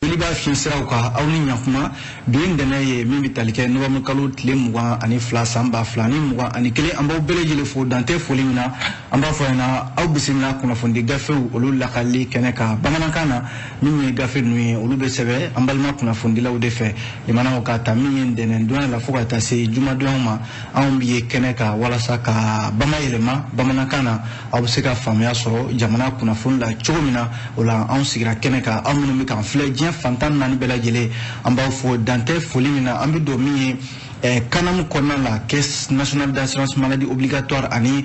Joliba fiɲɛ siraw kan, aw ni ɲakuma. Bi ye ntɛnɛn ye min bɛ tali kɛ novembre kalo tile 22 san 2021. An b'aw bɛɛ lajɛlen fo dan tɛ foli min na. An b'a fɔ ɲɛna, aw bisimila kunnafoni gafew olu lakali kɛnɛ kan bamanankan na. Min ye gafe ninnu ye, olu bɛ sɛbɛn an balima kunnafonidilaw de fɛ. Limanaw ka ta min ye ntɛnɛn donya la fo ka taa se jumadonya ma, anw ye kɛnɛ kan walasa ka bama yɛlɛma bamanankan na, aw bɛ se ka faamuya sɔrɔ jamana kunnafoni la cogo min na. O la, anw sigira kɛnɛ kan. Aw minnu bɛ k'an filɛ diɲɛ fan 14 bɛɛ lajɛlen, an b'aw fo dan tɛ foli min na. An bɛ don min ye CNAM kɔnɔna la, Caisse nationale d'assurance maladie obligatoire ani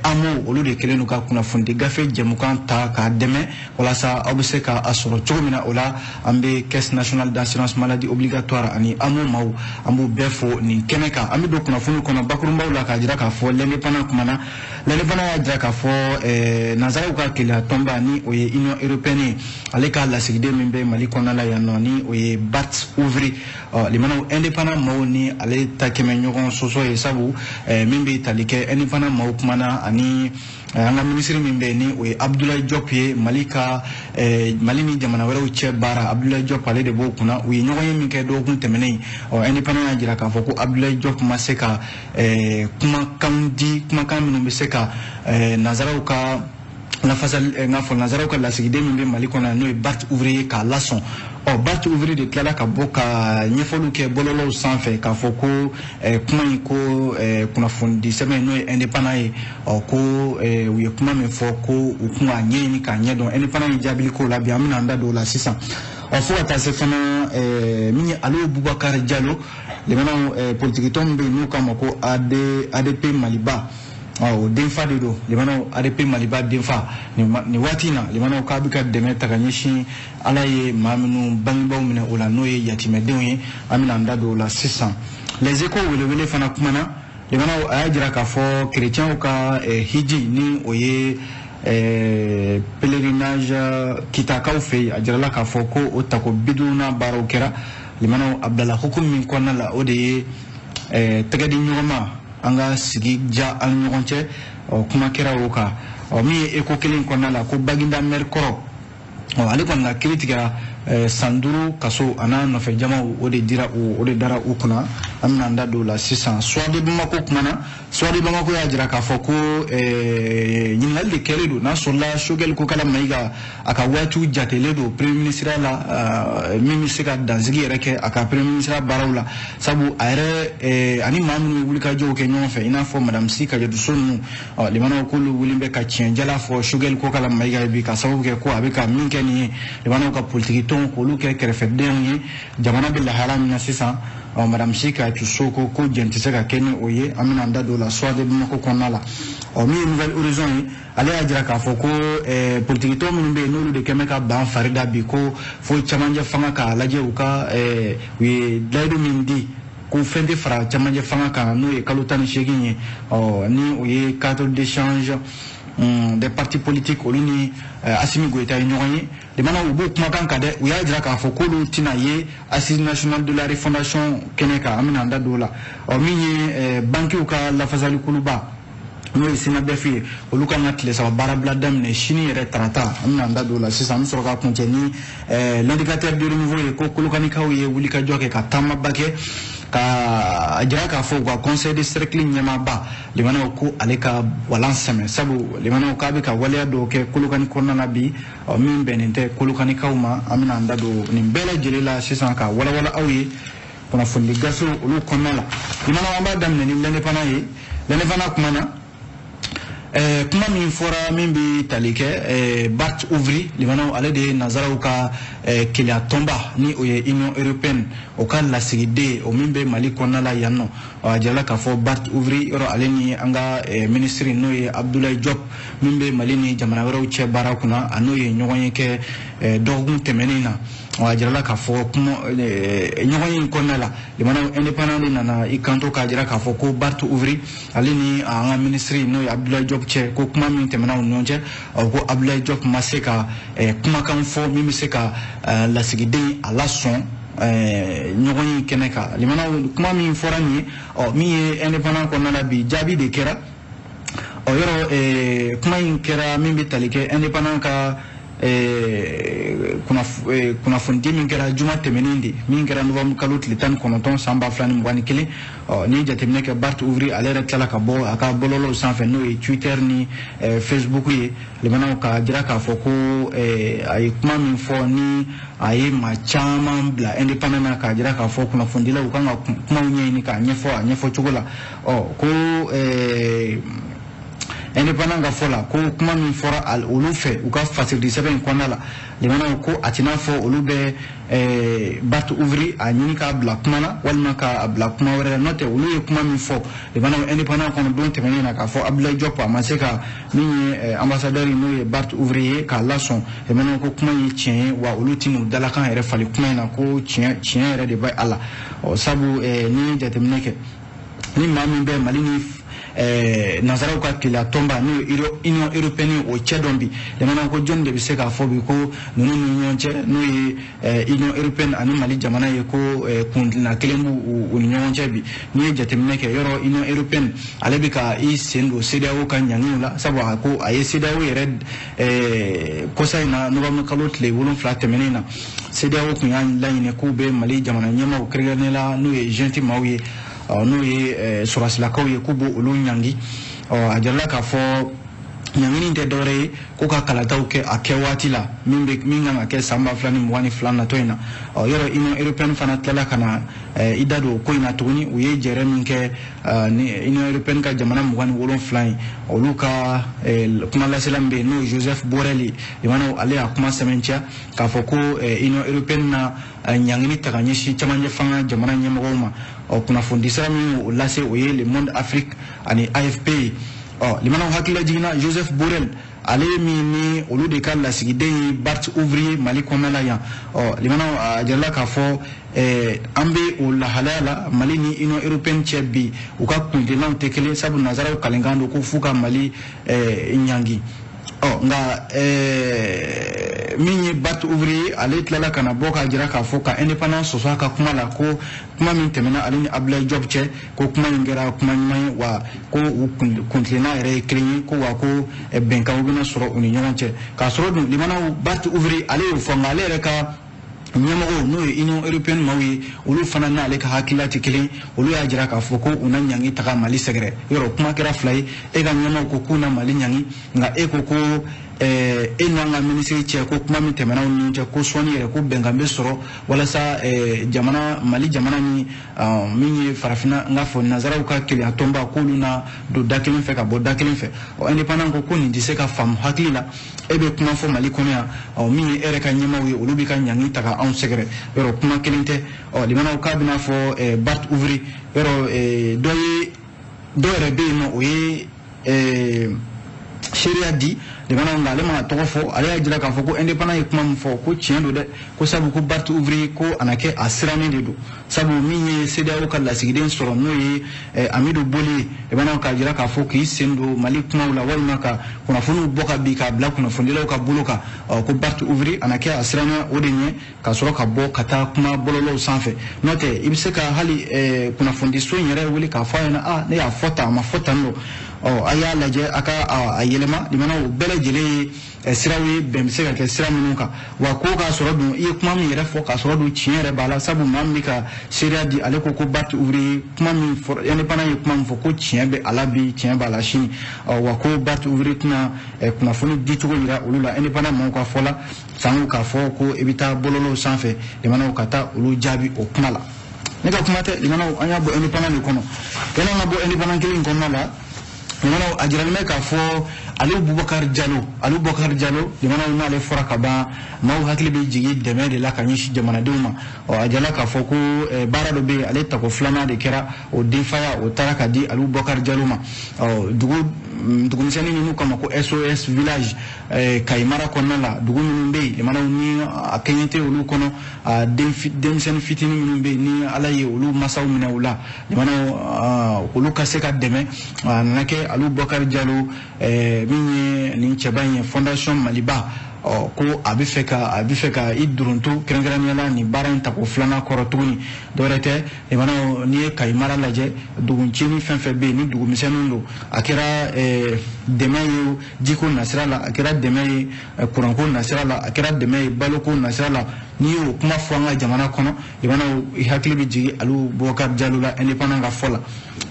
AMO, olu de kɛlen don ka kunnafoni gafe jɛmukan ta k'a dɛmɛ walasa aw bɛ se ka a sɔrɔ cogo min na. O la, an bɛ Caisse nationale d'assurance maladie obligatoire ani AMO maaw, an b'u bɛɛ fo nin kɛnɛ kan. An bɛ don kunnafoni kɔnɔ bakurunbaw la k'a jira k'a fɔ L'Indépendant kumana. L'Indépendant y'a jira k'a fɔ nanzaraw ka keleya tɔnba, ni o ye Union européenne ye, ale ka lasigiden min bɛ Mali kɔnɔna la yan nɔ, ni o ye Bart Ouvry. Ɔ limanaw, Indépendant maaw ni ale ta kɛmɛ ɲɔgɔn sɔsɔ ye, sabu min bɛ tali kɛ, Indépendant maaw kumana ani an ka minisiri min bɛ yen, ni o ye Abdoulaye Diop ye, Mali ka Mali ni jamana wɛrɛw cɛ baara, Abdoulaye Diop, ale de b'o kunna. U ye ɲɔgɔn ye min kɛ dɔgɔkun tɛmɛnen. Ɔ Indépendant y'a jira k'a fɔ ko Abdoulaye Diop ma se ka kumakan di, kumakan minnu bɛ se ka nanzaraw ka lafasali, n k'a fɔ nanzaraw ka lasigiden min bɛ Mali kɔnɔ, n'o ye Bart Ouvry ye, k'a lasɔn. Ɔ Bart Ouvry de tilala ka bɔ ka ɲɛfɔliw kɛ bɔlɔlɔw sanfɛ k'a fɔ ko kuma in ko kunnafonidi sɛbɛn, n'o ye Indépendant ye, ɔ ko u ye kuma min fɔ, ko u kun k'a ɲɛɲini k'a ɲɛdɔn. Indépendant ye jaabili k'o la bi, an bɛna an da don o la sisan. Ɔ fo ka taa se fana min ye Aliou Boubacar Diallo, limanaw, politiki tɔn min bɛ yen n'u k'a ma ko AD ADP Maliba, o denfa de don. Limanaw, ADP Maliba denfa, nin waati in na, limanaw, k'a bɛ ka dɛmɛ ta ka ɲɛsin Ala ye maa minnu bangebaaw minɛ o la, n'o ye yatimɛdenw ye. An bɛna an da don o la sisan. Les Échos welewele fana kumana. Limanaw, a y'a jira k'a fɔ kerecɛnw ka hiji, ni o ye pèlerinage Kitakaw fɛ yen, a jirala k'a fɔ ko o tako 50nan baaraw kɛra. Limanaw, a bilala hukumu min kɔnɔna la, o de ye tɛgɛ di ɲɔgɔn ma, an ka sigi ja an ni ɲɔgɔn cɛ. Ɔ kuma kɛra o kan. Ɔ min ye Échos kelen kɔnɔna la, ko Baginda maire kɔrɔ, ɔ ale kɔni ka kiiri tigɛra san 5 kaso, a n'a nɔfɛ jamaw, o de dira o de dara u kunna. An bɛna an da don o la sisan. Soir de Bamako kumana. Soir de Bamako y'a jira k'a fɔ ko ɲininkali de kɛlen don n'a sɔrɔla Choguel Kokala Mayiga, a ka waatiw jatelen don premier ministre la, min bɛ se ka dansigi yɛrɛ kɛ a ka premier ministre baaraw la, sabu a yɛrɛ ani maa minnu ye wulikajɔw kɛ ɲɔgɔn fɛ, i n'a fɔ madame Sy Kadiatou Sow ninnu, ɔ limanaw, k'olu wulilen bɛ ka tiɲɛ jala fɔ Choguel Kokala Mayiga ye bi, ka sababu kɛ ko a bɛ ka min kɛ nin ye, limanaw, ka politiki tɔn k'olu kɛ kɛrɛfɛdenw ye jamana bɛ lahala min na sisan. Ɔ madame Sy Kadiatou Sow ko jɛn tɛ se ka kɛ ni o ye. An bɛna an da don o la Soir de Bamako kɔnɔna la. Ɔ min ye Nouvel Horizon ye, ale y'a jira k'a fɔ ko politiki tɔn minnu bɛ yen, n'olu de kɛn bɛ ka ban fari da bi, ko fo camancɛ fanga k'a lajɛ u ka u ye layidu min di, ko fɛn tɛ fara camancɛ fanga kan, n'o ye kalo 18 ye. Ɔ ni o ye cadre d'échange des partis politiques, olu ni Assimi Goïta ye ɲɔgɔn ye. Limana, u b'o kumakan kan dɛ, u y'a jira k'a fɔ k'olu tɛna ye Assise nationale de la refondation kɛnɛ kan. An bɛna an da don o la. Ɔ min ye bankiw ka lafasalikuluba, n'o ye SYNABEF ye, olu kan ka tile 3 baarabila daminɛ sini yɛrɛ tarata. An bɛna an da don o la sisan. An bɛ sɔrɔ ka kuncɛ ni L'Indicateur du Renouveau ye, ko Kolokanikaw ye wulikajɔ kɛ ka taamaba kɛ ka a jira k'a fɔ u ka conseil de cercle ɲɛmaaba, limanaw, ko ale ka walan sɛmɛ, sabu limanaw, k'a bɛ ka waleya dɔw kɛ Kolokani kɔnɔna na bi, ɔ min bɛnnen tɛ Kolokanikaw ma. An bɛna an da don nin bɛɛ lajɛlen la sisan ka walawala aw ye kunnafoni gafew olu kɔnɔna la. Limanaw, an b'a daminɛ ni L'Indépendant ye. L'Indépendant kumana kuma min fɔra min bɛ tali kɛ Bart Ouvry, limanaw, ale de ye nanzaraw ka keleya tɔnba, ni o ye Union européenne, o ka lasigiden, o min bɛ Mali kɔnɔna la yan nɔ. A jirala k'a fɔ Bart Ouvry yɔrɔ, ale ni an ka minisiri, n'o ye Abdoulaye Diop, min bɛ Mali ni jamana wɛrɛw cɛ baara kunna, a n'o ye ɲɔgɔn ye kɛ dɔgɔkun tɛmɛnen na. A jirala k'a fɔ kuma ɲɔgɔn ye in kɔnɔna la, limanaw, Indépendant de nana i kanto k'a jira k'a fɔ ko Bart Ouvry, ale ni an ka minisiri, n'o ye Abdoulaye Diop cɛ, ko kuma min tɛmɛna u ni ɲɔgɔn cɛ, ko Abdoulaye Diop ma se ka kumakan fɔ min bɛ se ka lasigiden a lasɔn ɲɔgɔn ye kɛnɛ kan. Limanaw, kuma min fɔra nin ye, ɔ min ye Indépendant kɔnɔna la bi, jaabi de kɛra. Ɔ yɔrɔ kuma in kɛra min bɛ tali kɛ Indépendant ka Kunnafonidi min kɛra juma tɛmɛnen de, min kɛra novembre kalo tile 19 san 2021. Ɔ, n'i ye jateminɛ kɛ, Bart Ouvry ale yɛrɛ tilala ka bɔ a ka bɔlɔlɔw sanfɛ, n'o ye Twitter ni Facebook ye, limanaw, k'a jira k'a fɔ ko a ye kuma min fɔ ni a ye maa caman bila Indépendant na, k'a jira k'a fɔ kunnafonidilaw kan ka kumaw ɲɛɲini k'a ɲɛfɔ a ɲɛfɔ cogo la. Ɔ, ko Indépendant ka fɔ la, ko kuma min fɔra olu fɛ u ka fasirili sɛbɛn in kɔnɔna la, limanaw, ko a tɛna fɔ olu bɛ Bart Ouvry a ɲini k'a bila kuma na walima k'a bila kuma wɛrɛ la. N'o tɛ, olu ye kuma min fɔ, limanaw, Indépendant kɔnɔ don tɛmɛnen na, k'a fɔ Abdoulaye Diop a ma se ka min ye ambassadeur n'o ye Bart Ouvry ye k'a lasɔn, limanaw, ko kuma in ye tiɲɛ ye, wa olu tɛn'u dalakan yɛrɛ falen kuma in na, ko tiɲɛ tiɲɛ yɛrɛ de bɛ a la. Ɔ, sabu n'i ye jateminɛ kɛ, ni maa min bɛ Mali ni nansaraw ka keleya tɔnba, n'o ye Union européenne, o cɛ dɔn bi, limana, ko jɔnni de bɛ se k'a fɔ bi ko ninnu ni ɲɔgɔn cɛ, n'o ye Union européenne ani Mali jamana ye, ko kuntilenna kelen b'u u ni ɲɔgɔn cɛ bi? N'i ye jateminɛ kɛ, yɔrɔ Union européenne ale bɛ ka i sen don CEDEAO ka ɲangiw la, sabu a ko a ye CEDEAO yɛrɛ kɔsa in na, novembre kalo tile 7 tɛmɛnen na, CEDEAO tun y'a laɲini k'u bɛ Mali jamana ɲɛmaaw, kɛrɛnkɛrɛnnenya la n'o ye junte maaw ye, n'o ye sɔrɔsilakaw ye, k'u b'o olu ɲangi. A jirala k'a fɔ ɲangini tɛ dɔwɛrɛ ye ko ka kalataw kɛ a kɛ waati la, min bɛ min kan ka kɛ san 2022 natɔ in na. Ɔ, yɔrɔ Union européenne fana tilala ka na i da don o ko in na tuguni. U ye jɛrɛ min kɛ ni Union européenne ka jamana 27 ye, olu ka kuma lasela min bɛ yen, n'o ye Joseph Borrell ye, limanaw, ale y'a kuma sɛmɛntiya k'a fɔ ko Union européenne na ɲangini ta ka ɲɛsin camancɛ fanga jamana ɲɛmɔgɔw ma. Ɔ, kunnafoni sira min y'o lase, o ye Le Monde Afrique ani AFP ye. Ɔ, limanaw, hakilila jiginna, Joseph Borrell ale min ni olu de ka lasigiden ye Bart Ouvry Mali kɔnɔna la yan. Ɔ, limanaw, a jirala k'a fɔ an bɛ o lahalaya la Mali ni Union européenne cɛ bi, u ka kuntilennaw tɛ kelen, sabu nanzaraw kalenkan don ko f'u ka Mali ɲangi. Ɔ, nka min ye Bart Ouvry ye, ale tilala ka na bɔ k'a jira k'a fɔ ka Indépendant sɔsɔ a ka kuma la, ko kuma min tɛmɛna ale ni Abdoulaye Diop cɛ, ko kuma in kɛra kuma ɲuman ye, wa ko u kuntilenna yɛrɛ ye kelen ye, ko wa ko bɛnkanw bɛna sɔrɔ u ni ɲɔgɔn cɛ. K'a sɔrɔ dun, limanaw, Bart Ouvry ale y'o fɔ, nka ale yɛrɛ ka ɲɛmɔgɔw, n'o ye Union européenne maaw ye, olu fana n'ale ka hakilila tɛ kelen. Olu y'a jira k'a fɔ ko u na ɲangi taga Mali sɛgɛrɛ. Yɔrɔ kuma kɛra fila ye: e ka ɲɛmɔgɔw ko k'u na Mali ɲangi, nka e ko ko e n'an ka minisiri cɛ, ko kuma min tɛmɛna u ni ɲɔgɔn cɛ, ko sɔnni yɛrɛ ko bɛnkan bɛ sɔrɔ walasa jamana Mali jamana ni min ye farafinna, n k'a fɔ nanzaraw ka keleya tɔnba, k'olu na don da kelen fɛ ka bɔ da kelen fɛ. Ɔ, Indépendant ko ko nin tɛ se ka faamu hakili la. E bɛ kuma fɔ Mali kɔnɔ yan, ɔ, min ye e yɛrɛ ka ɲɛmaaw ye, olu bɛ ka ɲangi ta ka anw sɛgɛrɛ. Yɔrɔ kuma kelen tɛ. Ɔ, limanaw, k'a bɛna fɔ Bart Ouvry, yɔrɔ dɔ ye, dɔ yɛrɛ bɛ yen nɔ, o ye seereya di, limanaw, nka ale ma tɔgɔ fɔ. Ale y'a jira k'a fɔ ko Indépendant ye kuma min fɔ, ko tiɲɛ don dɛ, ko sabu ko Bart Ouvry ko a na kɛ a sirannen de don, sabu min ye CEDEAO ka lasigiden sɔrɔ, n'o ye Amidu Boli ye, limanaw, k'a jira k'a fɔ k'i sen don Mali kumaw la walima ka kunnafoniw bɔ ka bin k'a bila kunnafonidilaw ka bolo kan, ko Bart Ouvry a na kɛ a siranna o de ɲɛ ka sɔrɔ ka bɔ ka taa kuma bɔlɔlɔw sanfɛ. N'o tɛ, i bɛ se ka hali kunnafonidiso in yɛrɛ wele k'a fɔ a ɲɛna: a ne y'a fɔ tan, a ma fɔ tan nɔ, ɔ, a y'a lajɛ a ka a yɛlɛma. Limanaw, o bɛɛ lajɛlen ye siraw ye bɛn bɛ se ka kɛ sira minnu kan. Wa ko k'a sɔrɔ dun i ye kuma min yɛrɛ fɔ, k'a sɔrɔ dun tiɲɛ yɛrɛ b'a la, sabu maa min bɛ ka seereya di, ale ko ko Bart Ouvry kuma min fɔ, Indépendant ye kuma min fɔ, ko tiɲɛ bɛ a la bi, tiɲɛ b'a la sini. Ɔ, wa ko Bart Ouvry tɛna kunnafoni dicogo yira olu la, Indépendant maaw ka fɔ la, sango k'a fɔ ko i bɛ taa bɔlɔlɔw sanfɛ, limanaw, ka taa olu jaabi o kuma la. Ne ka kuma tɛ, limanaw, an y'a bɔ Indépendant de kɔnɔ. Yanni an ka bɔ Indépendant kelen in kɔnɔna la, limanaw, a jiralen bɛ k'a fɔ Aliou Boubacar Diallo, Aliou Boubacar Diallo, limanaw, n'ale fɔra ka ban, maaw hakili bɛ jigin dɛmɛ de la ka ɲɛsin jamanadenw ma. Ɔ, a jirala k'a fɔ ko baara dɔ bɛ yen, ale tako filanan de kɛra o denfaya, o taara ka di Aliou Boubacar Diallo ma. Ɔ, dugu dugumisɛnnin minnu kama ko SOS village Kayi mara kɔnɔna la, dugu minnu bɛ yen, limanaw, ni a kɛɲɛ tɛ olu kɔnɔ, a denmisɛnnin fitinin minnu bɛ yen ni Ala ye olu masaw minɛ u la, limanaw, olu ka se ka dɛmɛ. A nana kɛ Aliou Boubacar Diallo min ye nin cɛba in ye, Fondation Maliba. Ɔ ko a bɛ fɛ ka i duruntɔ kɛrɛnkɛrɛnnenya la nin baara in tako filanan kɔrɔ tuguni. Dɔwɛrɛ tɛ, limanaw, n'i ye Kayi mara lajɛ, dugu ncinin fɛn fɛn bɛ yen ni dugu misɛnninw don, a kɛra dɛmɛ ye jiko nasira la, a kɛra dɛmɛ ye kuranko nasira la, a kɛra dɛmɛ ye baloko nasira la, n'i y'o kuma fɔ an ka jamana kɔnɔ, limanaw, i hakili bɛ jigin Aliou Boubacar Diallo la, indépendant ka fɔ la.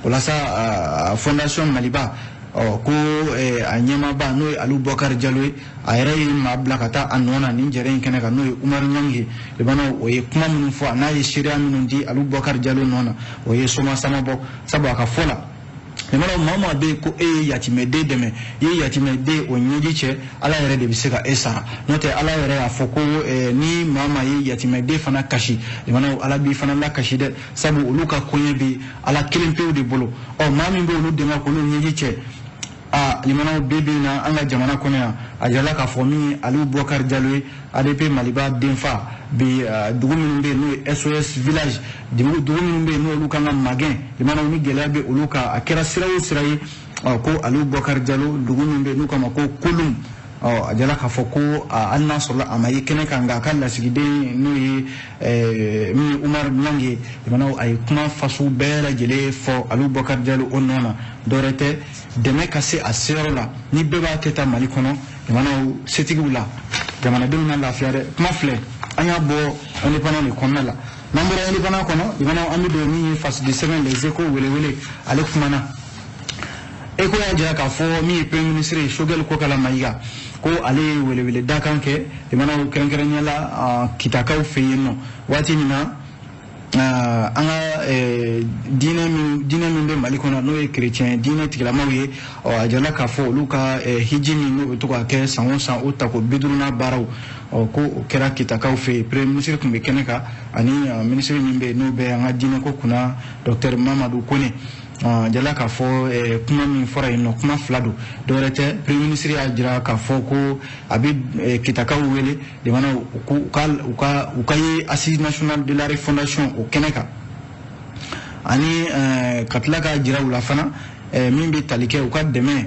O la sa, Fondation Maliba, ɔ ko a ɲɛmaaba n'o ye Aliou Boubacar Diallo ye, a yɛrɛ ye maa bila ka taa a nɔ na nin jɛrɛ in kɛnɛ kan, n'o ye Umaru Ɲangi ye. Limanaw, o ye kuma minnu fɔ, a n'a ye seereya minnu di Aliou Boubacar Diallo nɔ na, o ye soma sama bɔ, sabu a ka fɔ la, limanaw, maa o maa bɛ yen ko e ye yatimɛden dɛmɛ, i ye yatimɛden o ɲɛji cɛ, Ala yɛrɛ de bɛ se ka e sara. N'o tɛ, Ala yɛrɛ y'a fɔ ko ni maa o maa ye yatimɛden fana kasi, limanaw, Ala b'i fana lakasi dɛ, sabu olu ka koɲɛ bɛ Ala kelen pewu de bolo. Ɔ maa min bɛ olu dɛmɛ k'olu ɲɛji cɛ, a limanaw, bi bi in na an ka jamana kɔnɔ yan, a jirala k'a fɔ min ye Aliou Boubacar Diallo ye, ADP Maliba denfa, bi dugu minnu bɛ yen n'o ye SOS village, dugu minnu bɛ yen n'olu kan ka magɛn, limanaw, ni gɛlɛya bɛ olu kan, a kɛra sira o sira ye, ko Aliou Boubacar Diallo, dugu min bɛ yen n'u k'a ma ko Kolum, ɔ a jala k'a fɔ ko hali n'a sɔrɔla a ma ye kɛnɛ kan, nka a ka lasigiden n'o ye min ye Umaru Ɲangi ye, limanaw, a ye kuma fasugu bɛɛ lajɛlen fɔ Aliou Boubacar Diallo o nɔ na. Dɔwɛrɛ tɛ, dɛmɛ ka se a seyɔrɔ la. Ni bɛɛ b'a kɛ tan Mali kɔnɔ, limanaw, setigiw la, jamanadenw na lafiya dɛ. Kuma filɛ, an y'a bɔ indépendant de kɔnɔna la. N'an bɔra indépendant kɔnɔ, limanaw, an bɛ don min ye fasidi sɛbɛn Les Échos welewele, ale kumana. Eko y'a jira k'a fɔ min ye premier ministre ye, Choguel Kokalla Maïga, ko ale ye welewele dakan kɛ, limanaw, kɛrɛnkɛrɛnnenya la Kitakaw fɛ yen nɔ, waati min na an ka diinɛ min bɛ Mali kɔnɔ, n'o ye chrétien diinɛ tigilamaw ye. Ɔ a jirala k'a fɔ olu ka hiji min n'o bɛ to ka kɛ san o san, o tako 50nan baaraw, ɔ ko o kɛra Kitakaw fɛ yen. Premier ministre tun bɛ kɛnɛ kan, ani ministre min bɛ yen n'o bɛ an ka diinɛko kunna, docteur Mamadou Kone. Jala k'a fɔ kuma min fɔra yen nɔ, kuma fila don. Dɔwɛrɛ tɛ, premier ministre y'a jira k'a fɔ ko a bɛ Kitakaw wele, limanaw, u ka ye assise nationale de la refondation o kɛnɛ kan, ani ka tila k'a jira u la fana min bɛ tali kɛ u ka dɛmɛ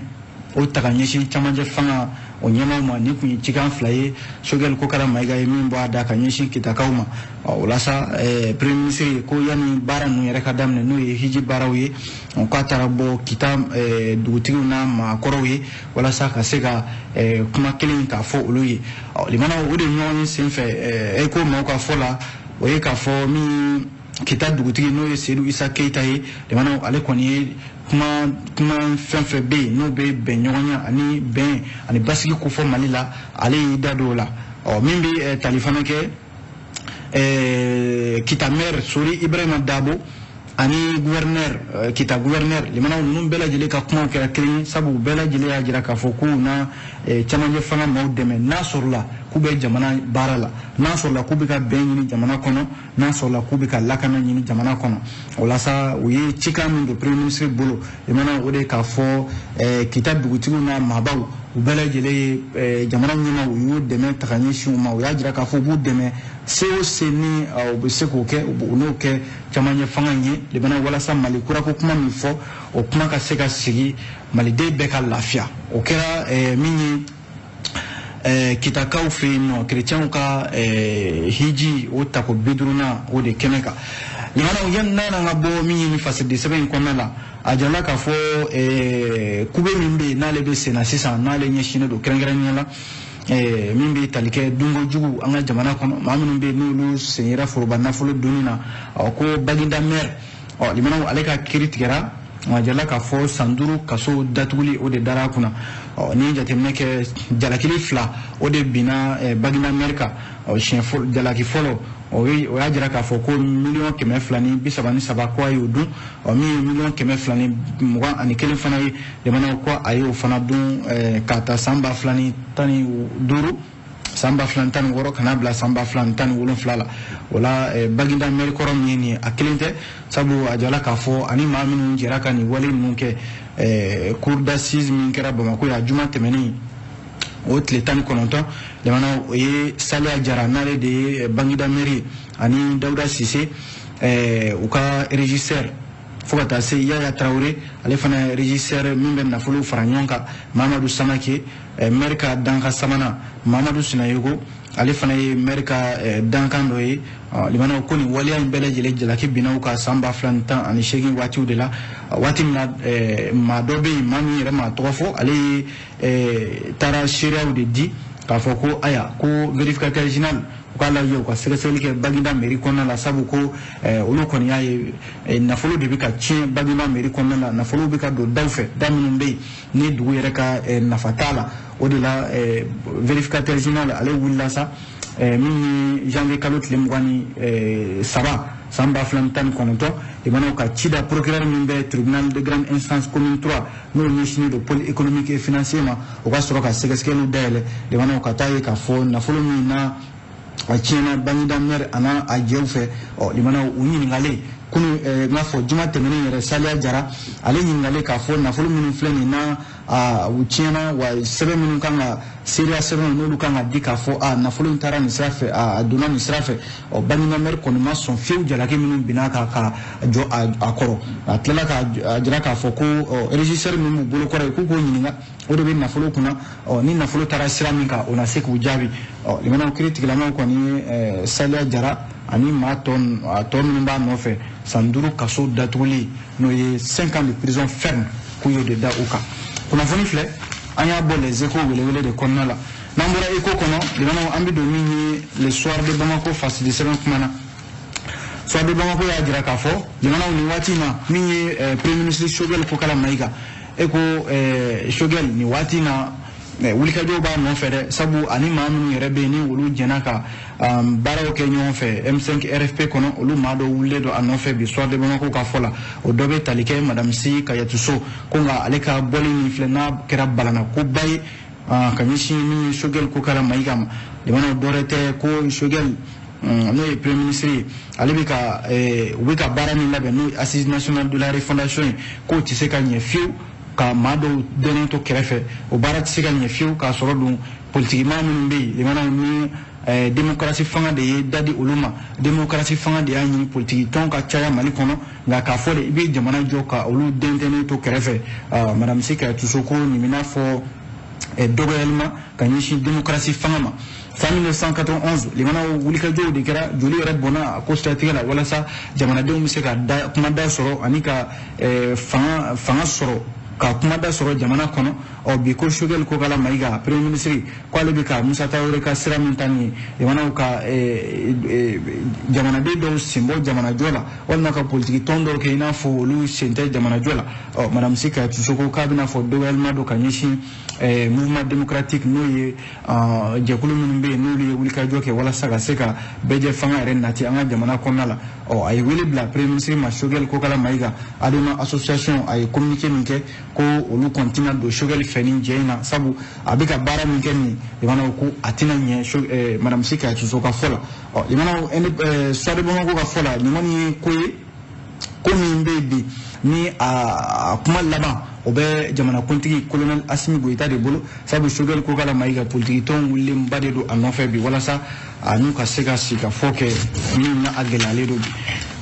o ta ka ɲɛsin camancɛ fanga o ɲɛmaaw ma. Nin kun ye cikan fila ye Choguel Kokalla Maïga ye min bɔ a da ka ɲɛsin Kitakaw ma. O la sa, premier ministre ko yanni baara ninnu yɛrɛ ka daminɛ, n'o ye hiji baaraw ye, k'a taara bɔ Kita dugutigiw n'a maakɔrɔw ye walasa ka se ka kuma kelen k'a fɔ olu ye. Limanaw, o de ɲɔgɔn ye senfɛ, e ko maaw ka fɔ la, o ye k'a fɔ min Kita dugutigi n'o ye Seydou Issa Keita ye, limanaw, ale kɔni ye kuma fɛn fɛn bɛ yen n'o bɛ bɛn ɲɔgɔnya ani bɛn ani basigi kofɔ Mali la, ale y'i da don o la. Ɔ min bɛ tali fana kɛ Kita maire Sori Ibrahima Dabo ani gouverneur, Kita gouverneur, limanaw, ninnu bɛɛ lajɛlen ka kumaw kɛra kelen ye, sabu bɛɛ lajɛlen y'a jira k'a fɔ k'u na camancɛ fanga maaw dɛmɛ n'a sɔrɔla k'u bɛ jamana baara la, n'a sɔrɔla k'u bɛ ka bɛn ɲini jamana kɔnɔ, n'a sɔrɔla k'u bɛ ka lakana ɲini jamana kɔnɔ. O la sa, u ye cikan min don premier ministre bolo, limanaw, o de k'a fɔ Kita dugutigiw n'a maabaw, u bɛɛ lajɛlen ye jamana ɲɛmaaw, u y'u dɛmɛ ta ka ɲɛsin u ma. U y'a jira k'a fɔ u b'u dɛmɛ se o se ni u bɛ se k'o kɛ, u n'o kɛ camancɛ fanga in ye, limanaw, walasa Mali kurako kuma min fɔ, o kuma ka se ka sigi, maliden bɛɛ ka lafiya. O kɛra min ye Kitakaw fɛ yen nɔ, kerecɛnw ka hiji o tako 50nan o de kɛnɛ kan. Limanaw, yanni n'an ka bɔ min ye ni fasidi sɛbɛn in kɔnɔna la, a jirala k'a fɔ kube min bɛ yen n'ale bɛ sen na sisan, n'ale ɲɛsinnen don kɛrɛnkɛrɛnnenya la min bɛ tali kɛ dunko jugu an ka jamana kɔnɔ, maa minnu bɛ yen n'olu sen yera foroba nafolo donni na, ko Baginda maire, ɔ limanaw, ale ka kiiri tigɛra. A jirala k'a fɔ san 5 kaso datuguli o de dara a kunna. Ɔ ni jateminɛ kɛ, jalakili fila o de binna Baginda maire kan. Ɔ siɲɛ fɔlɔ, jalaki fɔlɔ, o y'a jira k'a fɔ ko 233 miliyɔn ko a y'o dun. Ɔ min ye 221 miliyɔn fana ye, limanaw, ko a y'o fana dun k'a ta san 2015, san 2016 ka n'a bila san 2017 la. O la, Baginda maire kɔrɔ min ye nin ye, a kelen tɛ, sabu a jala k'a fɔ ani maa minnu jɛra ka nin wale ninnu kɛ, cour d'assises min kɛra Bamakɔ yan juma tɛmɛnen, o tile 19, limanaw, o ye Saliya Jara, n'ale de ye Baginda maire ye, ani Dawuda Sise, u ka régisseur. Fo ka taa se Yaya Traoré, ale fana ye régisseur min bɛ nafolo fara ɲɔgɔn kan, Mamadu Samake, maire ka dankan sabanan, Mamadu Sinayoko, ale fana ye maire ka dankan dɔ ye. Limanaw, ko nin waleya in bɛɛ lajɛlen jalaki binna u kan san 2018 waatiw de la, waati min na maa dɔ bɛ yen, maa min yɛrɛ maa tɔgɔ fɔ, ale ye taara seereyaw de di k'a fɔ ko aya, ko vérificateur général u k'a lajɛ, u ka sɛgɛsɛgɛli kɛ Baginda mairie kɔnɔna la, sabu ko olu kɔni y'a ye nafolo de bɛ ka tiɲɛ Baginda mairie kɔnɔna la, nafolo bɛ ka don daw fɛ, da minnu bɛ yen ni dugu yɛrɛ ka nafa t'a la. O de la vérificateur général ale wulila sa, min ye janvier kalo tile 23 san 2019, limanaw, ka ci da procureur min bɛ tribunal de grande instance commune 3, n'o ɲɛsinnen don pôle économique et financier ma, o ka sɔrɔ ka sɛgɛsɛgɛliw dayɛlɛ. Limanaw, ka taa ye k'a fɔ nafolo min na a tiɲɛna Baginda maire a n'a a jɛw fɛ. Ɔ limanaw, u ɲininkalen kunu, n k'a fɔ juma tɛmɛnen yɛrɛ, Saliya Jara ale ɲininkalen k'a fɔ nafolo minnu filɛ nin na, a u tiɲɛna wa, sɛbɛn minnu kan ka seereya, sɛbɛnw n'olu kan ka di k'a fɔ a nafolo in taara nin sira fɛ, a donna nin sira fɛ. Ɔ Baginda maire kɔni ma sɔn fiyewu jalaki minnu binna kan ka jɔ a kɔrɔ. A tilala k'a jira k'a fɔ ko régisseur min b'u bolo kɔrɔ ye, k'u k'o ɲininka, o de bɛ nafolo kunna. Ɔ ni nafolo taara sira min kan, o na se k'u jaabi. Ɔ limanaw, kiiri tigilamaw kɔni ye Saliya Jara ani maa tɔ a tɔ minnu b'a nɔfɛ, san 5 kaso datuguli, n'o ye 5 ans de prison ferme, k'u y'o de da u kan. Kunnafoni filɛ, an y'a bɔ Les Échos welewele de kɔnɔna la. N'an bɔra Écho kɔnɔ, limanaw, an bɛ don min ye Le Soir de Bamako fasidi sɛbɛn kuma na. Soir de Bamako y'a jira k'a fɔ, limanaw, nin waati in na, min ye premier ministre Choguel Kokala Maïga e ko Choguel nin waati in na, wulikajɔw b'a nɔfɛ dɛ, sabu ani maa minnu yɛrɛ bɛ yen ni olu jɛnna ka baaraw kɛ ɲɔgɔn fɛ M5 RFP kɔnɔ, olu maa dɔw wulilen don a nɔfɛ bi. Soir de Bamako ka fɔ la, o dɔ bɛ tali kɛ madame Sy Kadiatou Sow ko, nka ale ka bɔli min filɛ n'a kɛra balana koba ye ka ɲɛsin min ye Choguel Kokala Maïga ma. Jamanaw, dɔwɛrɛ tɛ ko Choguel, n'o ye premier ministre ye, ale bɛ ka u bɛ ka baara min labɛn, n'o ye assise nationale de la refondation ye, k'o tɛ se ka ɲɛ fiyewu ka maa dɔw dɛnnen to kɛrɛfɛ. O baara tɛ se ka ɲɛ fiyewu k'a sɔrɔ dun politikimaa minnu bɛ yen, limanaw, ni démocratie fanga de ye da di olu ma, démocratie fanga de y'a ɲini politiki tɔn ka caya Mali kɔnɔ, nka k'a fɔ de i bɛ jamana jɔ ka olu dɛntɛnnen to kɛrɛfɛ, madame Sy Kadiatou Sow ko nin bɛ n'a fɔ dɔgɔyali ma ka ɲɛsin démocratie fanga ma. San 1991, limanaw, wulikajɔw de kɛra, joli yɛrɛ bɔnna a ko siratigɛ la, walasa jamanadenw bɛ se ka da kumada sɔrɔ ani ka fanga sɔrɔ, ka kumada sɔrɔ jamana kɔnɔ. Ɔ bi ko Choguel Kokala Maïga, premier ministre, ko ale bɛ ka Musa Tarawele ka sira min ta nin ye, jamanaw ka jamanaden dɔw sen bɔ jamanajɔ la, walima ka politiki tɔn dɔw kɛ i n'a fɔ olu sen tɛ jamanajɔ la. Ɔ madame Sy Kadiatou Sow ko k'a bɛna fɔ dɔgɔyalima don ka ɲɛsin mouvement démocratique, n'o ye jɛkulu minnu bɛ yen n'olu ye wulikajɔ kɛ walasa ka se ka bɛɛjɛ fanga yɛrɛ nati an ka jamana kɔnɔna la. Ɔ a ye wele bila premier ministre ma, Choguel Kokala Maïga. Adema association a ye communiqué min kɛ, ko olu kɔni tɛna don Choguel fɛ ni jɛ in na, sabu a bɛ ka baara min kɛ nin, limanaw, ko a tɛna ɲɛ madame Sy Kadiatou Sow ka fɔ la. Ɔ limanaw, Soir de Bamako ka fɔ la, nin kɔni ye ko ye, ko min bɛ yen bi ni a kuma laban o bɛ jamanakuntigi colonel Assimi Goïta de bolo, sabu Choguel Kokala Maïga, politiki tɔn wulilenba de don a nɔfɛ bi, walasa a n'u ka se ka sigi ka fɔ kɛ min na a gɛlɛyalen don bi.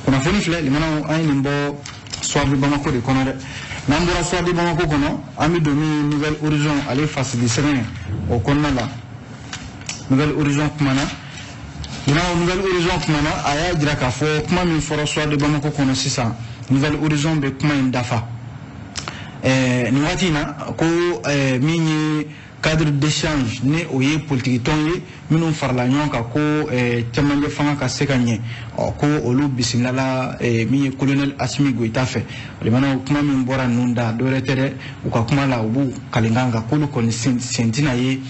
Kunnafoni filɛ, limanaw, an ye nin bɔ Soir de Bamako de kɔnɔ dɛ. N'an bɔra Soir de Bamako kɔnɔ, an bɛ don min Nouvel Horizon ale fasidi sɛbɛn o kɔnɔna la. Nouvel Horizon kumana, limanaw, Nouvel Horizon kumana, a y'a jira k'a fɔ kuma min fɔra Soir de Bamako kɔnɔ sisan, Nouvel Horizon bɛ kuma in dafa. Nin waati in na, ko min ye cadre d'échange, ni o ye politiki tɔn ye minnu farala ɲɔgɔn kan ko cɛmancɛ fanga ka se ka ɲɛ, ɔ ko olu bisimilala min ye colonel Assimi Goïta fɛ. Limanaw, kuma min bɔra ninnu da, dɔwɛrɛ tɛ dɛ, u ka kuma la, u b'u kalenkan kan k'olu kɔni sen tɛna ye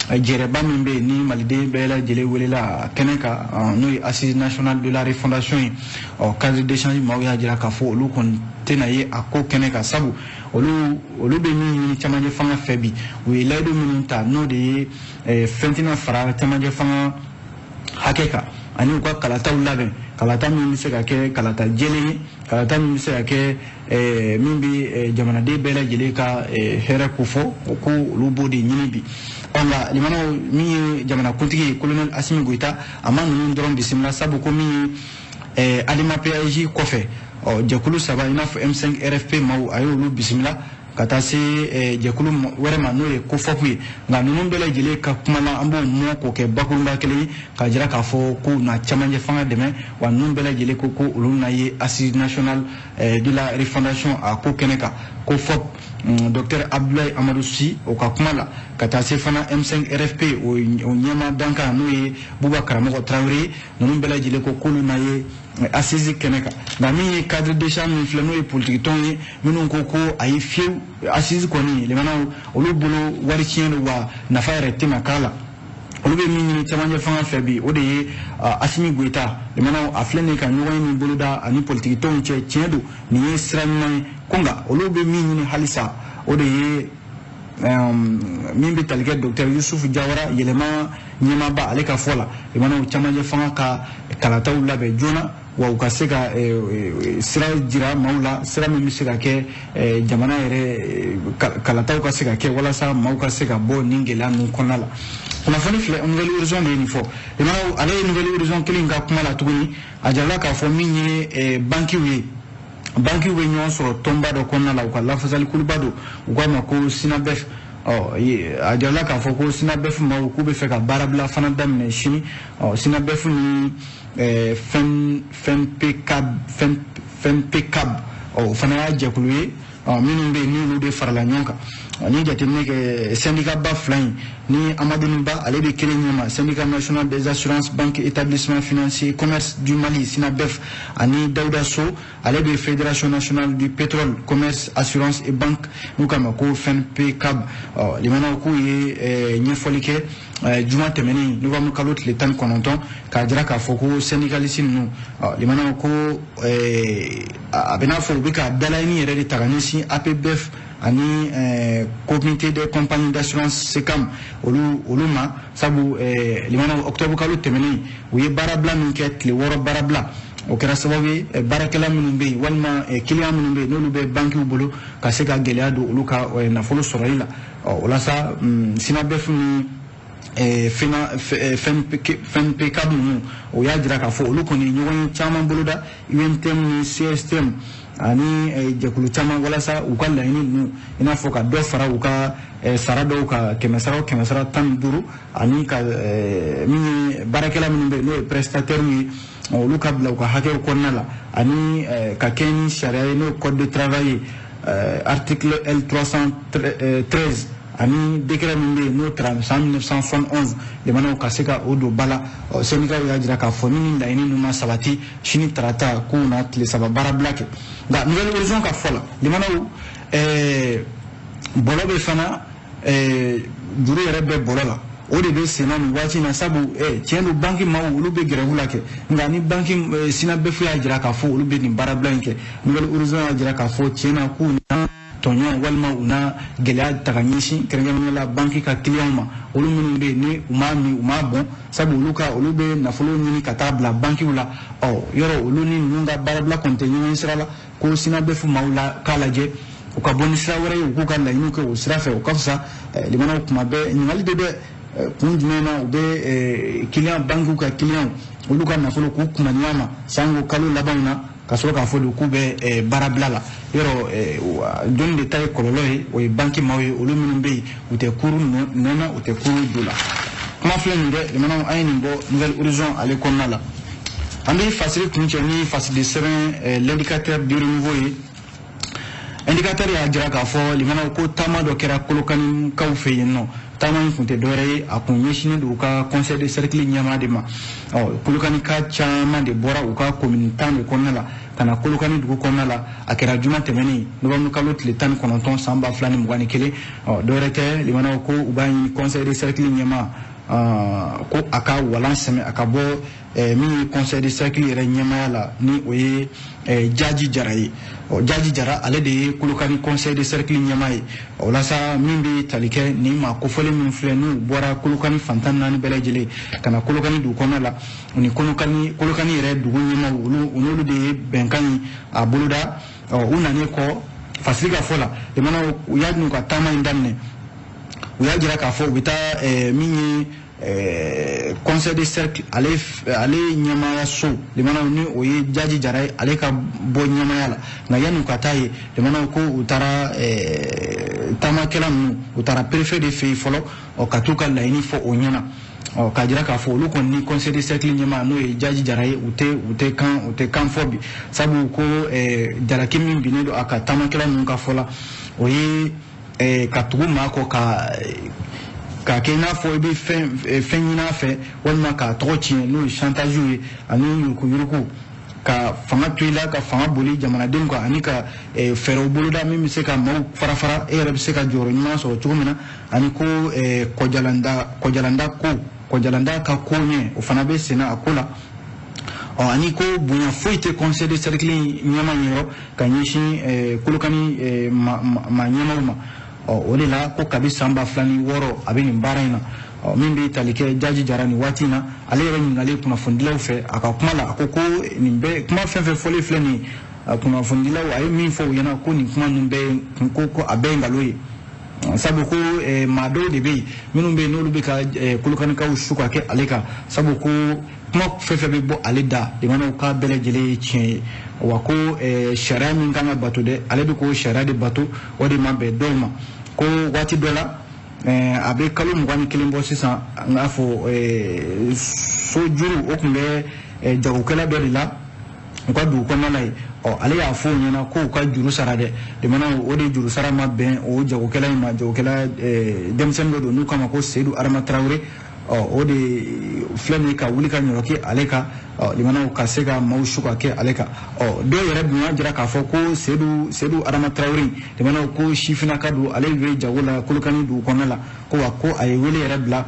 jɛrɛba min bɛ yen ni maliden bɛɛ lajɛlen welela kɛnɛ kan, n'o ye assise nationale de la refondation ye. Ɔ cadre d'échange maaw y'a jira k'a fɔ olu kɔni tɛna ye a ko kɛnɛ kan, sabu olu bɛ min ɲini cɛmancɛ fanga fɛ bi, u ye layidu minnu ta, n'o de ye fɛn tɛna fara cɛmancɛ fanga hakɛ kan, ani u ka kalataw labɛn, kalata min bɛ se ka kɛ kalata jɛlen ye, kalata min bɛ se ka kɛ min bɛ jamanaden bɛɛ lajɛlen ka hɛrɛ kofɔ, o ko olu b'o de ɲini bi. Ɔ nka limanaw, min ye jamanakuntigi ye colonel Assimi Goïta, a ma ninnu dɔrɔn bisimila, sabu ko min ye Adema PAJ kɔfɛ, Ɔ jɛkulu saba i n'a fɔ M5 RFP maaw, a y'olu bisimila ka taa se jɛkulu wɛrɛ ma, n'o ye COFOP ye. Nka ninnu bɛɛ lajɛlen ka kuma la, an b'o mɔ k'o kɛ bakurunba kelen ye k'a jira k'a fɔ k'u na camancɛ fanga dɛmɛ. Wa ninnu bɛɛ lajɛlen ko ko olu na ye Assise nationale de la refondation a ko kɛnɛ kan. COFOP, docteur Abdoulaye Amadou Sy, o ka kuma la, ka taa se fana M5 RFP, o ɲɛma dankan, n'o ye Buba Karamɔgɔ Tarawele ye, ninnu bɛɛ lajɛlen ko k'olu na ye assise kɛnɛ kan. Nka min ye cadre d'échange min filɛ, n'o ye politiki tɔn ye minnu ko ko ayi fiyewu, assise kɔni limanaw olu bolo wari tiɲɛ don, wa nafa yɛrɛ tɛna k'a la. Olu bɛ min ɲini camancɛ fanga fɛ bi, o de ye Assimi Goïta, limanaw a filɛ nin ye ka ɲɔgɔn ye min boloda ani politiki tɔnw cɛ, tiɲɛ don, nin ye sira ɲuman ye. Ko nka olu bɛ min ɲini halisa, o de ye min bɛ tali kɛ docteur Youssouf Diawara, yɛlɛma ɲɛmaaba, ale ka fɔ la, limanaw camancɛ fanga ka kalataw labɛn joona, wa u ka se ka sira jira maaw la, sira min bɛ se ka kɛ jamana yɛrɛ kalataw ka se ka kɛ walasa maaw ka se ka bɔ nin gɛlɛya ninnu kɔnɔna la. Kunnafoni filɛ, Nouvelle Horizon de ye nin fɔ. Limanaw, ale ye Nouvelle Horizon kelen ka kuma la tuguni, a jirala k'a fɔ min ye bankiw ye, bankiw bɛ ɲɔgɔn sɔrɔ tɔnba dɔ kɔnɔna la, u ka lafasalikuluba don, u k'a ma ko SYNABEF. Ɔ a jirala k'a fɔ ko SYNABEF maaw k'u bɛ fɛ ka baarabila fana daminɛ sini. Ɔ SYNABEF ni FENPECAB, ɔ o fana y'a jɛkulu ye minnu bɛ yen n'olu de farala ɲɔgɔn kan. Ni jateminɛ kɛ, syndicat ba fila in ni Amadou Ba, ale bɛ kelen ɲɛma, Syndicat national des assurances banques établissements financiers commerce du Mali, SYNABEF, ani Dawuda So, ale bɛ Fédération nationale du pétrole, commerce, assurance et banque, n'u k'a ma ko FENPECAB. Ɔ limanaw, k'u ye ɲɛfɔli kɛ juma tɛmɛnen, novembre kalo tile 19, k'a jira k'a fɔ ko syndicaliste ninnu, limanaw, ko a bɛ n'a fɔ u bɛ ka dalaɲini yɛrɛ de ta ka ɲɛsin APBF ani Comité des compagnies d'assurance, SECAM, olu ma, sabu limanaw, octobre kalo tɛmɛnen, u ye baarabila min kɛ, tile 6 baarabila, o kɛra sababu ye baarakɛla minnu bɛ yen walima client minnu bɛ yen n'olu bɛ bankiw bolo, ka se ka gɛlɛya don olu ka nafolo sɔrɔli la. Ɔ o la sa, SYNABEF ni FENPECAB ninnu, o y'a jira k'a fɔ olu kɔni ɲɔgɔn ye caman boloda, UNTM ni CSTM ani jɛkulu caman, walasa u ka laɲini ninnu, i n'a fɔ ka dɔ fara u ka sara dɔw ka 100 sara o 100 sara 15, ani ka min ye baarakɛla minnu bɛ yen n'o ye prestataires ye, olu ka bila u ka hakɛw kɔnɔna la, ani ka kɛ ni sariya ye, n'o ye code de travail ye, article L 313, ani décret min bɛ yen n'o taara san 1971, jamanaw ka se ka o don ba la. Syndicat y'a jira k'a fɔ ni nin laɲini ninnu ma sabati, sini tarata k'u na tile 3 baarabila kɛ. Nka Nouvelle Horizon ka fɔ la, limanaw, bɔlɔ bɛ fana juru yɛrɛ bɛ bɔlɔ la, o de bɛ senna nin waati in na, sabu tiɲɛ don, banki maaw olu bɛ grève la kɛ. Nka ni banki SYNABEF y'a jira k'a fɔ olu bɛ nin baarabila in kɛ, Nouvelle Horizon y'a jira k'a fɔ tiɲɛ na k'u na tɔɲɔ walima u na gɛlɛya ta ka ɲɛsin kɛrɛnkɛrɛnnenya la banki ka clients ma, olu minnu bɛ yen ni u m'a min u m'a bɔn, sabu olu ka olu bɛ nafolo ɲini ka taa bila bankiw la. Ɔ yɔrɔ olu ni ninnu ka baarabila kɔni tɛ ɲɔgɔn sira la. Ko SYNABEF maaw la k'a lajɛ u ka bɔ ni sira wɛrɛ ye, u k'u ka laɲiniw kɛ o sira fɛ, o ka fisa. Limanaw, kuma bɛɛ ɲininkali de bɛ kun jumɛn na u bɛ client bankiw ka client olu ka nafolo k'u kunnaniya ma sango kalo labanw na, ka sɔrɔ k'a fɔ de k'u bɛ baarabila la. Yɔrɔ jɔnni de ta ye kɔlɔlɔ ye? O ye banki maaw ye, olu minnu bɛ yen, u tɛ kuru nɔ na, u tɛ kuru don la. Kuma filɛ nin dɛ, limanaw, an ye nin bɔ Nouvelle Horizon ale kɔnɔna la. An bɛ fasiri kuncɛ ni fasiri sɛbɛn L'Indicateur du Renouveau ye. Indicateur y'a jira k'a fɔ, limanaw, ko taama dɔ kɛra Kolokanikaw fɛ yen nɔ. Taama in kun tɛ dɔwɛrɛ ye, a kun ɲɛsinnen don u ka conseil de cercle ɲɛmaa de ma. Ɔ Kolokanika caman de bɔra u ka commune 10 de kɔnɔna la ka na Kolokani dugu kɔnɔna la. A kɛra juma tɛmɛnen, novembre kalo tile 19 san 2021. Ɔ dɔwɛrɛ tɛ, limanaw, ko u b'a ɲini conseil de cercle ɲɛmaa ko a ka walan sɛmɛ, a ka bɔ min ye conseil de cercle yɛrɛ ɲɛmaaya la, ni o ye Jaji Jara ye. Ɔ Jaji Jara, ale de ye Kolokani conseil de cercle ɲɛmaa ye. O la sa, min bɛ tali kɛ nin maa kofɔlen minnu filɛ, n'u bɔra Kolokani fantan naani bɛɛ lajɛlen ka na Kolokani dugu kɔnɔna la, u ni Kolokani yɛrɛ dugu ɲɛmaaw, olu n'olu de ye bɛnkan in a boloda. Ɔ u nanen kɔ, fasiri ka fɔ la, limanaw, u y'a n'u ka taama in daminɛ, u y'a jira k'a fɔ u bɛ taa min ye Conseil de cercle ale ɲɛmaaya so limanaw ni o ye Jaji Jara ye, ale ka bɔ ɲɛmaaya la. Nka yanni u ka taa yen, limanaw ko u taara taamakɛla ninnu, u taara préfet de fɛ yen fɔlɔ, ɔ ka t'u ka laɲini fɔ o ɲɛna, ɔ k'a jira k'a fɔ olu kɔni ni conseil de cercle ɲɛmaa n'o ye Jaji Jara ye, u tɛ kan fɔ bi, sabu ko jalaki min binnen don a ka taamakɛla ninnu ka fɔ la, o ye ka tugu maa kɔ ka kɛ i n'a fɔ i bɛ fɛn ɲini a fɛ walima k'a tɔgɔ tiɲɛ, n'o ye chantage ye, ani yurukuyuruku, ka fanga to i la, ka fanga boli jamanadenw kan, ani ka fɛɛrɛw boloda min bɛ se ka maaw fara fara, e yɛrɛ bɛ se ka jɔyɔrɔ ɲuman sɔrɔ cogo min na, ani ko kɔjalanda ka ko ɲɛ, o fana bɛ senna a ko la. Ɔ ani ko bonya foyi tɛ conseil de cercle ɲɛmaa yɔrɔ ka ɲɛsin Kolokani maa ɲɛmaaw ma. Ɔ o de la ko kabi san 2006 a bɛ nin baara in na. Ɔ min bɛ tali kɛ Jaji Jara nin waati in na, ale yɛrɛ ɲininkalen kunnafonidilaw fɛ a ka kuma la, a ko ko nin bɛɛ kuma fɛn fɛn fɔlen filɛ nin ye, kunnafonidilaw a ye min fɔ u ɲɛna ko nin kuma ninnu bɛɛ ko a bɛɛ ye nkalon ye, sabu ko maa dɔw de bɛ yen minnu bɛ yen n'olu bɛ ka Kolokanikaw su ka kɛ ale kan, sabu ko kuma fɛn fɛn bɛ bɔ ale da, limanaw k'a bɛɛ lajɛlen ye tiɲɛ ye, wa ko sariya min kan ka bato dɛ, ale bɛ k'o sariya de bato, o de ma bɛn dɔw ma. Ko waati dɔ la a bɛ kalo 21 bɔ sisan, n k'a fɔ sojuru o tun bɛ jagokɛla dɔ de la u ka dugu kɔnɔna la yen. Ɔ ale y'a fɔ o ɲɛna ko u ka juru sara dɛ, limanaw o de juru sara ma bɛn o jagokɛla in ma, jagokɛla denmisɛnnin dɔ don n'u k'a ma ko Seydou Adama Tarawele. Ɔ o de filɛ nin ye ka wuli ka ɲɔrɔki ale kan, ɔ limanaw ka se ka maaw su ka kɛ ale kan. Ɔ dɔw yɛrɛ dun y'a jira k'a fɔ ko Seydou Adama Tarawele, limanaw ko sifinnaka don, ale bɛ jago la Kolokani dugu kɔnɔna la, ko wa ko a ye wele yɛrɛ bila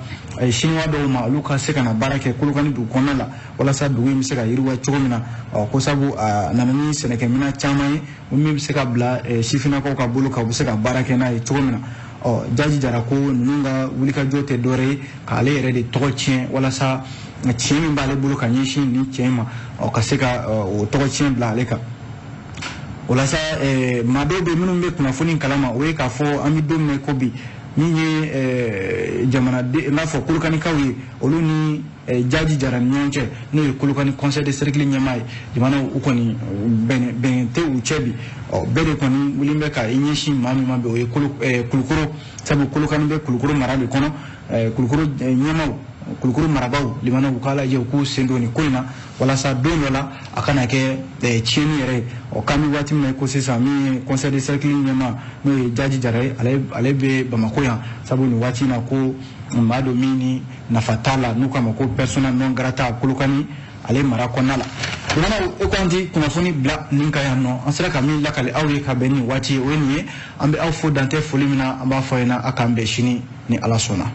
siniwa dɔw ma, olu ka se ka na baara kɛ Kolokani dugu kɔnɔna la walasa dugu in bɛ se ka yiriwa cogo min na. Ɔ ko sabu a nana ni sɛnɛkɛminɛn caman ye min bɛ se ka bila sifinnakaw ka bolo kan, u bɛ se ka baara kɛ n'a ye cogo min na. Ɔ Jaji Jara ko ninnu ka wulikajɔ tɛ dɔwɛrɛ ye k'ale yɛrɛ de tɔgɔ tiɲɛ, walasa tiɲɛ min b'ale bolo ka ɲɛsin nin cɛ in ma, ɔ ka se ka o tɔgɔ tiɲɛ bila ale kan. O la sa maa dɔw bɛ minnu bɛ kunnafoni kalama, o ye k'a fɔ an bɛ don min na ko bi, min ye jamanaden n b'a fɔ Kolokanikaw ye, olu ni Jaji Jara ni ɲɔgɔn cɛ, n'o ye Kolokani conseil de cercle ɲɛmaa ye, jamanaw u kɔni bɛn tɛ u cɛ bi. Ɔ bɛɛ de kɔni wulilen bɛ ka i ɲɛsin maa min ma bi, o ye Kulukoro, sabu Kolokani bɛ Kulukoro mara de kɔnɔ. Kulukoro ɲɛmaaw, Kulukoro marabaaw, limanaw u k'a lajɛ u k'u sen don nin ko in na, walasa don dɔ la a kana kɛ tiɲɛni yɛrɛ ye. Ɔ k'an bɛ waati min na ko sisan, min ye conseil de cercle ɲɛmaa n'o ye Jaji Jara ye, ale bɛ Bamakɔ yan, sabu nin waati in na ko maa don min ni nafa t'a la, n'u k'a ma ko persona non grata Kolokani ale mara kɔnɔna la. Limanaw e ko an ti kunnafoni bila nin kan yan nɔ, an sera ka min lakale aw ye ka bɛn nin waati ye, o ye nin ye. An bɛ aw fo dantɛ foli min na, an b'a fɔ aw ɲɛna a k'an bɛn sini ni Ala sɔnna.